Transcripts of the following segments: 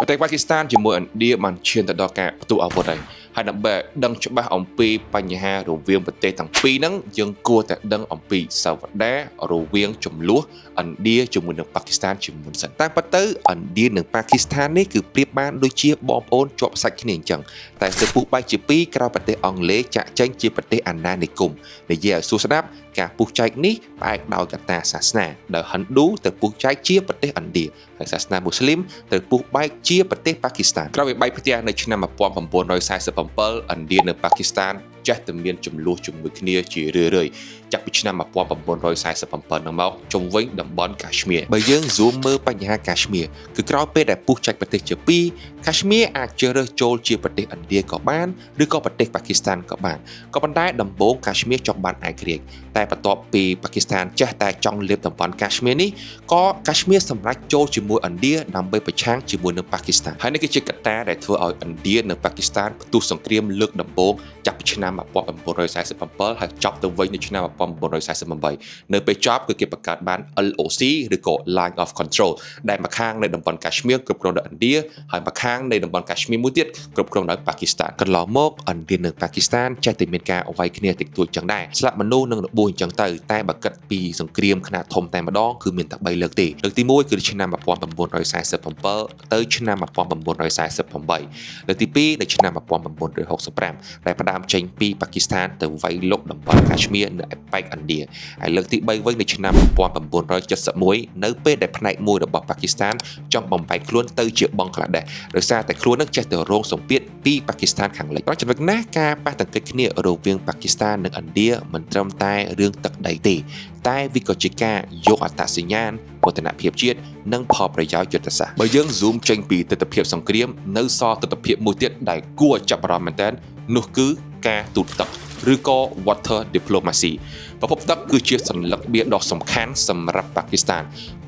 ប្រទេសប៉ាគីស្ថានជាមួយឥណ្ឌាបានឈានទៅដល់ការផ្ទុះអាវុធហើយហើយដើម្បីដឹងច្បាស់អំពីបញ្ហារវាងប្រទេសទាំងពីរហ្នឹងយើងគួរតែដឹងអំពីសាវតារវាងចំនួនឥណ្ឌាជាមួយនឹងប៉ាគីស្ថានជាមុនសិនតាមពិតទៅឥណ្ឌានិងប៉ាគីស្ថាននេះគឺប្រៀបបានដូចជាបងប្អូនជាប់សាច់គ្នាអញ្ចឹងតែទៅពុះបែកជាពីរក្រោយប្រទេសអង់គ្លេសចាក់ចេញជាប្រទេសអាណានិគមនិយាយឲ្យសួរស្ដាប់ការពុះចែកនេះផ្អែកដោយកត្តាសាសនាដោយហិណ្ឌូទៅពុះចែកជាប្រទេសឥណ្ឌាហើយសាសនាមូស្លីមទៅពុះបែកជាប្រទេសប៉ាគីស្ថានក្រោយពីបែកផ្ទះនៅឆ្នាំ1947ឥណ្ឌានិងប៉ាគីស្ថានចេះតែមានចំនួនជាមួយគ្នាជារឿយៗចាប់ពីឆ្នាំ1947នឹងមកជុំវិញតំបន់កាଶ୍មៀរបើយើង zoom មើលបញ្ហាកាଶ୍មៀរគឺក្រោយពេលដែលពុះចែកប្រទេសជាពីរកាଶ୍មៀរអាចជ្រើសរើសចូលជាប្រទេសឥណ្ឌាក៏បានឬក៏ប្រទេសប៉ាគីស្ថានក៏បានក៏ប៉ុន្តែដំបូងកាଶ୍មៀរចង់បានឯករាជ្យតែបន្ទាប់ពីប៉ាគីស្ថានចេះតែចង់លេបតំបន់កាଶ୍មៀរនេះក៏កាଶ୍មៀរសម្រេចចូលជាមួយឥណ្ឌាដើម្បីប្រឆាំងជាមួយនឹងប៉ាគីស្ថានហើយនេះគឺជាកត្តាដែលធ្វើឲ្យឥណ្ឌានិងប៉ាគីស្ថានផ្ទុះសង្គ្រាមលើកដំបូងចាប់ពីឆ្នាំ1947ហើយចប់ទៅវិញនៅឆ្នាំ1948នៅពេលចប់គឺគេបង្កើតបាន LOC ឬក៏ Line of Control ដែលម្ខាងនៃតំបន់កាશ્មៀរគ្រប់គ្រងដោយឥណ្ឌាហើយម្ខាងនៃតំបន់កាଶ୍មៀរមួយទៀតគ្រប់គ្រងដោយប៉ាគីស្ថានកន្លងមកឥណ្ឌានិងប៉ាគីស្ថានចេះតែមានការវាយគ្នាតិចតួចចឹងដែរស្លាប់មនុស្សនិងរបួសអញ្ចឹងទៅតែបើគិតពីសង្គ្រាមខ្នាតធំតែម្ដងគឺមានតែ3លើកទេលើកទី1គឺឆ្នាំ1947ទៅឆ្នាំ1948លើកទី2នៅឆ្នាំ1965ដែលផ្ដើមចេញពីប៉ាគីស្ថានទៅវាយលុកតំបន់កាଶ୍មៀរនៅឯប៉ែកឥណ្ឌាហើយលើកទី3វិញនៅឆ្នាំ1971នៅពេលដែលផ្នែកមួយរបស់ប៉ាគីស្ថានចង់បំបែកខ្លួនទៅជាបង់ក្លាដេសដោយសារតែខ្លួននឹងចេះតែរងសម្ពាធពីប៉ាគីស្ថានខាងលិចត្រង់ចំណុចណាការប៉ះទង្គិចគ្នារវាងប៉ាគីស្ថាននិងឥណ្ឌាមិនត្រឹមតែរឿងទឹកដីទេតែវាក៏ជាការយកអត្តសញ្ញាណមោទនភាពជាតិនិងផលប្រយោជន៍យុទ្ធសាស្ត្របើយើង zoom ចេញពីទស្សនវិជ្ជាសង្គ្រាមនៅសល់ទស្សនវិជ្ជាមួយទៀតដែលគួរឲ្យចាប់អារម្មណ៍មែនទែននោះគឺការទូតទឹកឬក៏ water diplomacy ប្រភពទឹកគឺជាសន្លឹកបៀដ៏សំខាន់សម្រាប់ប៉ាគីស្ថាន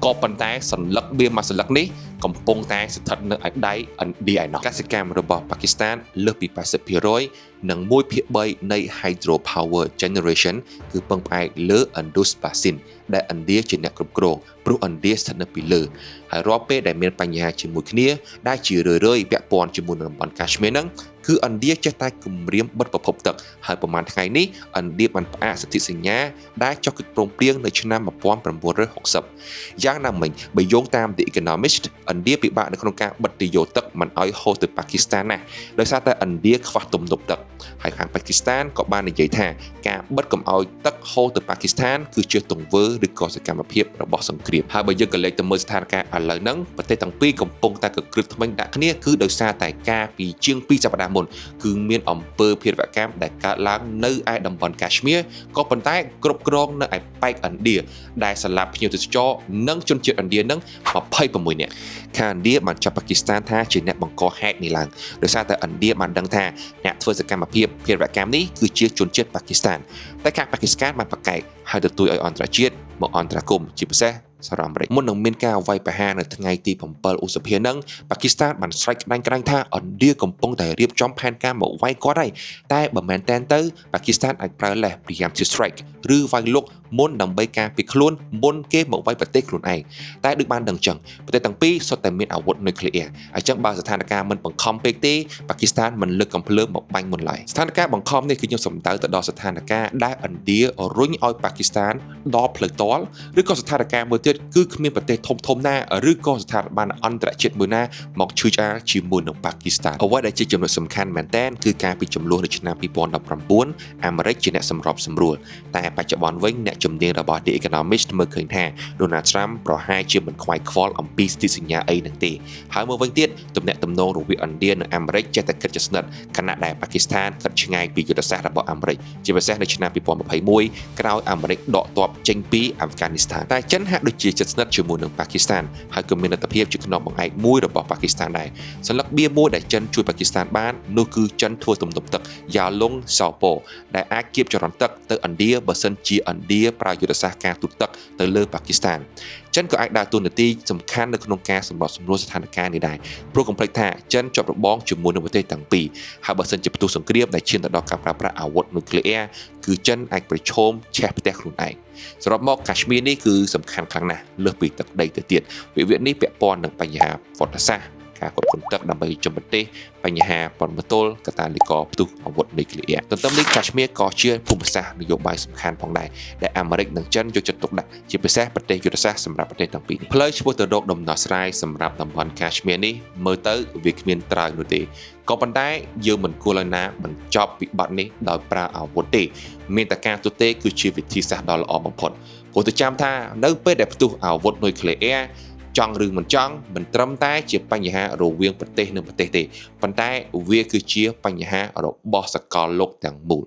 ក៏ប៉ុន្តែសន្លឹកបៀមួយសន្លឹកនេះកំពុងតែស្ថិតនៅឯដៃឥណ្ឌាឯណោះកសិកម្មរបស់ប៉ាគីស្ថានលើសពី80%និង1ភាគ3នៃ hydro power generation គឺពឹងផ្អែកលើ Indus Basin ដែលឥណ្ឌាជាអ្នកគ្រប់គ្រងព្រោះឥណ្ឌាស្ថិតនៅពីលើហើយរាល់ពេលដែលមានបញ្ហាជាមួយគ្នាដែលជារឿយៗពាក់ព័ន្ធជាមួយនឹងតំបន់កាଶ୍មៀរហ្នឹងគឺឥណ្ឌាចេះតែគម្រាមបិទប្រភពទឹកហើយប្រហែលថ្ងៃនេះឥណ្ឌាបានផ្អាកសន្ធិសញ្ញាដែលចុះកិច្ចព្រមព្រៀងនៅឆ្នាំ1960យ៉ាងណាមិញបើយោងតាម The Economist ឥណ្ឌាពិបាកនៅក្នុងការបិទទុយោទឹកមិនឲ្យហូរទៅប៉ាគីស្ថានណាស់ដោយសារតែឥណ្ឌាខ្វះទំនប់ទឹកហើយខាងប៉ាគីស្ថានក៏បាននិយាយថាការបិទកុំឲ្យទឹកហូរទៅប៉ាគីស្ថានគឺជាទង្វើឬក៏សកម្មភាពរបស់សង្គ្រាមហើយបើយើងក៏លេចទៅមើលស្ថានភាពឥឡូវហ្នឹងប្រទេសទាំងពីរកំពុងតែកក្រឹតថ្មិញដាក់គ្នាគឺដោយសារតែការពីជាង2សប្តាហ៍មុនគឺមានអំពើភេរវកម្មដែលកើតឡើងនៅឯតំបន់កាଶ୍មៀរក៏ប៉ុន្តែគ្រប់គ្រងនៅឯប៉ែកឥណ្ឌាដែលសម្លាប់ភ្ញៀវទេសចរនិងជនជាតិឥណ្ឌានឹង26នាក់ខាងឥណ្ឌាបានចាប់ប៉ាគីស្ថានថាជាអ្នកបង្កហេតុនេះឡើងដោយសារតែឥណ្ឌាបានដឹងថាអ្នកធ្វើសកម្មភាពភេរវកម្មនេះគឺជាជនជាតិប៉ាគីស្ថានតែខាងប៉ាគីស្ថានបានប្រកែកហើយទទូចឲ្យអន្តរជាតិមកអន្តរាគមន៍ជាពិសេសសហរដ្ឋអាមេរិកមុននឹងមានការវាយប្រហារនៅថ្ងៃទី7ឧសភានឹងប៉ាគីស្ថានបានស្រែកក្តាញ់ក្តាញ់ថាឥណ្ឌាកំពុងតែរៀបចំផែនការមកវាយគាត់ហើយតែបើមែនតែនទៅប៉ាគីស្ថានអាចប្រើលេស preemptive strike ឬវាយលុកមុនដើម្បីការពារខ្លួនមុនគេមកវាយប្រទេសខ្លួនឯងតែដូចបានដឹងចឹងប្រទេសទាំងពីរសុទ្ធតែមានអាវុធនុយក្លេអ៊ែរអញ្ចឹងបើស្ថានភាពមិនបង្ខំពេកទេប៉ាគីស្ថានមិនលើកកំភ្លើងមកបាញ់មុនឡើយស្ថានភាពបង្ខំនេះគឺខ្ញុំសំដៅទៅដល់ស្ថានភាពដែលឥណ្ឌារុញឲ្យប៉ាគីស្ថានដល់ផ្លូវតល់ឬក៏ស្ថានភាពមួយទៀតគឺគ្មានប្រទេសធំធំណាឬក៏ស្ថាប័នអន្តរជាតិមួយណាមកឈឺឆ្អាលជាមួយនឹងប៉ាគីស្ថានអ្វីដែលជាចំណុចសំខាន់មែនទែនគឺការពីចំនួននៅឆ្នាំ2019អាមេរិកជាអ្នកសម្របសម្រួលតែបច្ចុប្បន្នវិញអ្នកជំនាញរបស់ The Economist មើលឃើញថា Donald Trump ប្រហែលជាមិនខ្វាយខ្វល់អំពីសន្ធិសញ្ញាអីនឹងទេហើយមកវិញទៀតទំនាក់ទំនងរវាងឥណ្ឌានិងអាមេរិកចេះតែខិតជិតស្និទ្ធខណៈដែលប៉ាគីស្ថានខិតឆ្ងាយពីយុទ្ធសាស្ត្ររបស់អាមេរិកជាពិសេសនៅឆ្នាំ2021ក្រោយអាមេរិកដកទ័ពចេញពីអាហ្វហ្គានីស្ថានតែចិនហាក់ដូចជាជិតស្និទ្ធជាមួយនឹងប៉ាគីស្ថានហើយក៏មានលទ្ធភាពជាខ្នងបង្អែកមួយរបស់ប៉ាគីស្ថានដែរសន្លឹកបៀមួយដែលចិនជួយប៉ាគីស្ថានបាននោះគឺចិនធ្វើទំនប់ទឹកយ៉ាឡុងសោប៉ូដែលអាចគៀបចរន្តទឹកទៅឥណ្ឌាបើសិនជាឥណ្ឌាប្រើយុទ្ធសាស្ត្រការទូតទឹកទៅលើប៉ាគីស្ថានចិនក៏អាចដើរតួនាទីសំខាន់នៅក្នុងការសម្របសម្រួលស្ថានភាពនេះដែរព្រោះកុំភ្លេចថាចិនជាប់របងជាមួយនឹងប្រទេសទាំងពីរហើយបើសិនជាផ្ទុះសង្គ្រាមដែលឈានទៅដល់ការប្រើប្រាស់អាវុធនុយក្លេអ៊ែរគឺចិនអាចប្រឈមឆេះផ្ទះខ្លួនឯងសរុបមកកាશ્មៀរនេះគឺសំខាន់ខ្លាំងណាស់លើសពីទឹកដីទៅទៀតវិវាទនេះពាក់ព័ន្ធនឹងបញ្ហាវត្តសាស្ត្រ ការគ្រប់គ្រងទឹកដើម្បីជំប្រទេសបញ្ហាប៉ុនមទល់កតាលីកផ្ទុះអាវុធនុយក្លេអ៊ែរទន្ទឹមនេះកាશ્មៀរក៏ជាភូមិសាស្ត្រនយោបាយសំខាន់ផងដែរដែលអាមេរិកនិងចិនយកចិត្តទុកដាក់ជាពិសេសប្រទេសយុទ្ធសាស្ត្រសម្រាប់ប្រទេសទាំងពីរនេះផ្លូវឆ្ពោះទៅរកដំណោះស្រាយសម្រាប់តំបន់កាଶ୍មៀរនេះមើលទៅវាគ្មានត្រើយនោះទេក៏ប៉ុន្តែយើងមិនគួរឲ្យណាបញ្ចប់វិបត្តិនេះដោយប្រើអាវុធទេមានតែការទូទេគឺជាវិធីសាស្ត្រដ៏ល្អបំផុតព្រោះទៅចាំថានៅពេលដែលផ្ទុះអាវុធនុយក្លេអ៊ែរចង់ឬមិនចង់មិនត្រឹមតែជាបញ្ហារវាងប្រទេសនិងប្រទេសទេប៉ុន្តែវាគឺជាបញ្ហារបស់សកលលោកទាំងមូល។